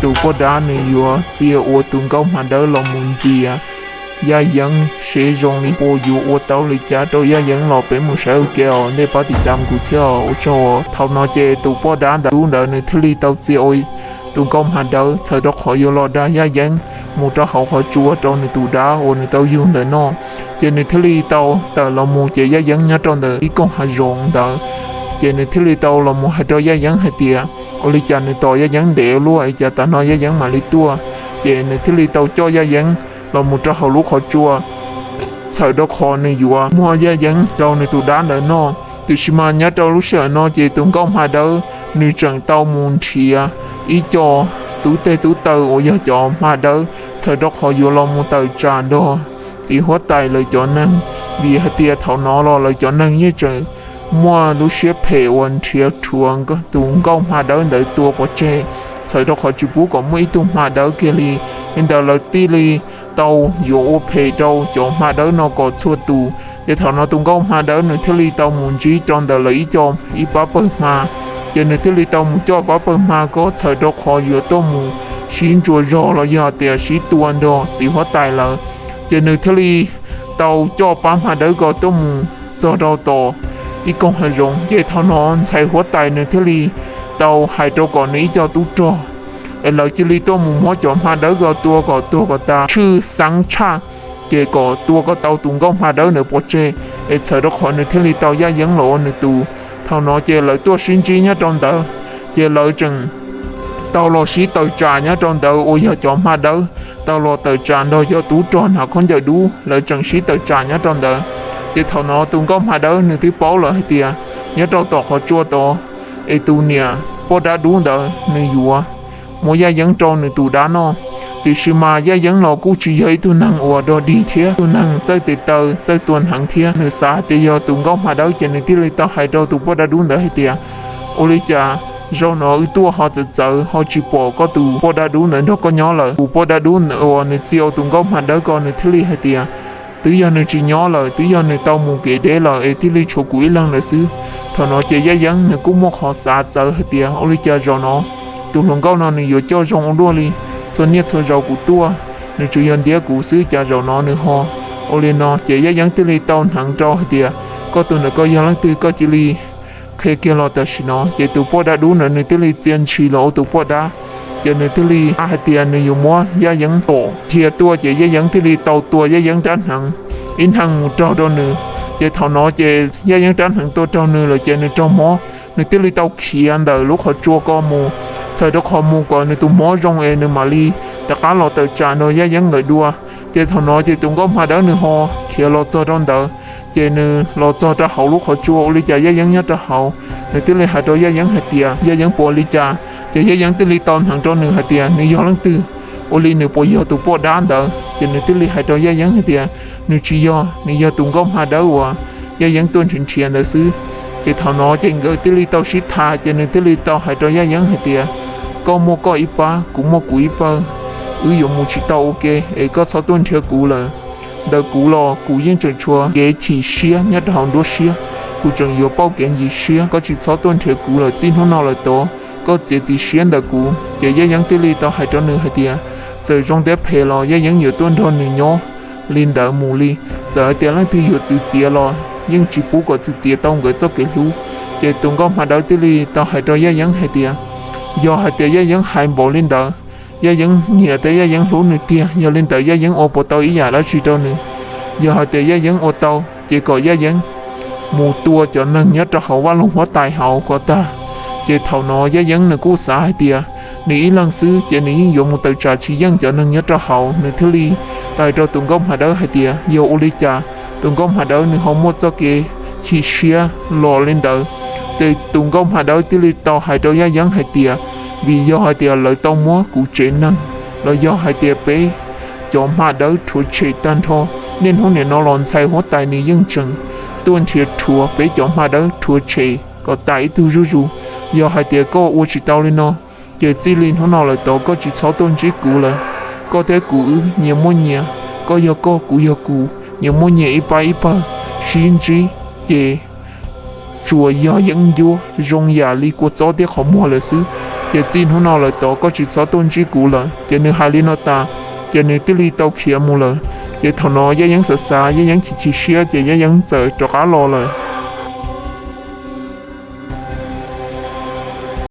Tus poj dab nws yuav txia ua tus nkauj hma dawb los mus ntxias Yaj Yeeb seb zoo li puas yuav ua tau li cas rau Yaj Yeeb los peb mus saib ua ke os, nej pab tiv tam kuv thiab os, ua tsaug. Thaum no ces tus poj dab ntawd, dub ntawd nws thiaj li tau txia ua tus nkauj hma dawb txhawm rau qhov yuav los dag Yaj Yeeb mus rau hauv qhov tsua rau nws tus dab uas nws tau yug ntawd noj. Ces nws thiaj li tau tawm los mus ces Yaj Yeeb nyob rau ntawm ib koog hav zoov ntawd. Ces nws thiaj li tau los mus hais rau Yaj Yeeb hais tias, ua li cas nws tos Yaj Yeeb ntev ua luaj es cas tas no Yaj Yeeb mam li tuaj. Ces nws thiaj li tau coj Yaj Yeeb los mus rau hauv lub qhov tsua txhawm rau qhov nws yuav muab Yaj Yeeb rau nws tus dab ntawd noj. Tiam sis mas nyob rau lub sij hawm no ces tus nkauj hma dawb nws tseem tau mus nrhiav ib co tub teg tub taw uas yog cov hma dawb txhawm rau qhov yuav los mus tawm tsam nrog txiv huab tais lawv cov neeg, vim hais tias thaum no los lawv cov neeg yeej tseem muaj lub siab phem uas nrhiav rhuav tus nkauj hma dawb ntawd tua pov tseg, txhawm rau qhov tsis pub kom muaj ib tug hma dawb kiag li. Li ntawd lawv thiaj li tau yuav ua phem rau cov hma dawb no kom txhua tus. Ces thaum no tus nkauj hma dawb nws thiaj li tau mus ntsib rau ntawm lawv ib co ib pab pawg hma. Ces nws thiaj li tau mus coj pab pawg hma ko txhawm rau qhov yuav tuaj mus sib ntsuas zog los yog tias sib tua nrog txiv huab tais lawm. Ces nws thiaj li tau coj pab hma dawb ko tuaj mus txog rau tom ib koog hav zoov. Ces thaum no ntxhais huab tais nws thiaj li tau hais rau kom nws ib co tub rog es lawv cia li tuaj mus muab cov hma dawb ko tua kom tuag kom tas tshwj xeeb tshaj, ces kom tua kom tau tus nkauj hma dawb ntawd pov tseg, es txhawm rau qhov nws thiaj li tau Yaj Yeeb los ua nws tus. Thaum no ces lawv tuaj sib ntsib nyob rau ntawd, ces lawv tseem tau los sib tawm tsam nyob rau ntawd uas yog cov hma dawb tau los tawm tsam nrog cov tub rog hnav khaub ncaws dub, lawv tseem sib tawm tsam nyob rau ntawd. Ces thaum no tus nkauj hma dawb nws twb paub lawm hais tias nyob rau tom qhov tsua tod es tus niam poj dab dub ntawd nws yuav muab Yaj Yeeb rau nws tus dab noj. Tiam sis mas Yaj Yeeb los kuj tsis yog ib tug neeg uas dog dig thiab tus neeg txawj tes taw txawj tua hneev thiab, nws xav hais tias yog tus nkauj hma dawb ces nws thiaj li tau hais rau tus poj dab dub ntawd hais tias, ua li cas zaum no wb tuaj ho txawv txawv ho tsis pom koj tus poj dab dub ntawd nrog koj nyob lawm? Tus poj dab dub uas nws txia ua tus nkauj hma dawb ko nws thiaj li hais tias, twb yog nws tsis nyob lawm, twb yog nws tau mus kev deb lawm es thiaj li tshuav kuv ib leeg lawm xwb. Thaum no ces Yaj Yeeb nws kuj muaj qhov xav txawv hais tias, ua li cas zaum no tus hluas nkauj no nws yuav coj zoo ua luaj li? Txhua niaj txhua zaus kuv tuaj nws tsuas yog ntiab kuv xwb, cas zaum no nws ho ua li no? Ces Yaj Yeeb thiaj li tau hneev rau hais tias, koj tus ntawm ko yog leej twg, koj cia li qhia kiag los tam sim no. Ces tus poj dab dub ntawd nws thiaj li txia ntshis los ua tus poj dab, ces nws thiaj li hais tias nws yuav muab Yaj Yeeb tom dhia tuaj. Ces Yaj Yeeb thiaj li tau tua Yaj Yeeb rab hneev ib hneev mus raug rau nws. Ces thaum no ces Yaj Yeeb rab hneev tua raug nws lawm ces nws raug mob, nws thiaj li tau khiav ntawm lub qhov tsua ko mus, txhawm rau qhov mus kom nws tus mob zoo es nws mam li rov qab los tawm tsam nrog Yaj Yeeb lawm dua. Ces thaum no ces tus nkauj hma dawb nws ho khiav los txog rau ntawd, ces nws los txog rau hauv lub qhov tsua, ua li cas Yaj Yeeb nyob rau hauv. Nws thiaj li hais rau Yaj Yeeb hais tias, Yaj Yeeb puas li cas? Ces Yaj Yeeb thiaj li tau hneev rau nws hais tias nws yog leej twg, ua li nws puas yog tus poj dab ntawd. Ces nws thiaj li hais rau Yaj Yeeb hais tias nws tsis yog, nws yog tus nkauj hma dawb uas Yaj Yeeb tuaj nrhiav nrhiav ntawd xwb. Ces thaum no ces nkawd thiaj li tau sib tham, ces nws thiaj li tau hais rau Yaj Yeeb hais tias, koj muaj koj ib pab, kuv muaj kuv ib pawg, wb yuav mus tsis tau ua ke es koj txhob tuaj nrhiav kuv lawm. Ntawm kuv los kuv yeej tseem tshuav kev chim siab nyob rau hauv nruab siab, kuv tseem yuav pauj kev ncis siab, koj tsis txhob tuaj nrhiav kuv lawm. Txij hnub no lawm tod koj txiav txim siab ntawm kuv. Ces Yaj Yeeb thiaj li tau hais rau nws hais tias, txawm zoo thiab phem los Yaj Yeeb yuav tuaj nrog nws nyob li ntawd mus li. Txawm hais tias leej twg yuav txwv txiav los yeej tsis pub kom txwv txiav tau nkawd txoj kev hlub. Ces tus nkauj hma dawb thiaj li tau hais rau Yaj Yeeb hais tias, yog hais tias Yaj Yeeb hais npaum li ntawd, Yaj Yeeb nyiam thiab Yaj Yeeb hlub nws tiag, yog li ntawd Yaj Yeeb ua puas tau ib yam dab tsi rau nws? Yog hais tias Yaj Yeeb ua tau, ces kom Yaj Yeeb mus tua cov neeg nyob rau hauv vaj loog huab tais hauv kom tag. Ces thaum no Yaj Yeeb nws kuj xav hais tias nws ib leeg xwb ces nws yeej yuav mus tawm tsam tsis yeej cov neeg nyob rau hauv. Nws thiaj li hais rau tus nkauj hma dawb hais tias yog ua li cas tus nkauj hma dawb nws ho muaj txoj kev chim siab los li ntawd. Ces tus nkauj hma dawb thiaj li tau hais rau Yaj Yeeb hais tias, vim yog hais tias lawv tau muab kuv tsev neeg los yog hais tias peb cov hma dawb rhuav tshem tag nrho. Niaj hnub nim no los ntxhais huab tais nws yeej tseem tuaj nrhiav rhuav peb cov hma dawb rhuav tshem kom tas ib tug zuj zus. Yog hais tias koj ua tsis tau li no, ces txij li hnub no lawm tod koj tsis txhob tuaj ntsib kuv lawm. Koj thiab kuv wb nyias muaj nyias, koj yog koj, kuv yog kuv, nyias muaj nyias ib pab ib pawg sib ntsib, ces tsuas yog yeeb ncuab zoo yam li kua txob thiab qhov muag lawm xwb. Ces txij hnub no lawm tod koj tsis txhob tuaj ntsib kuv lawm. Ces nws hais li no tas, ces nws thiaj li tau khiav mus lawm. Ces thaum no Yaj Yeeb xav xav, Yaj Yeeb chim chim siab, ces Yaj Yeeb txawm rov qab los lawm.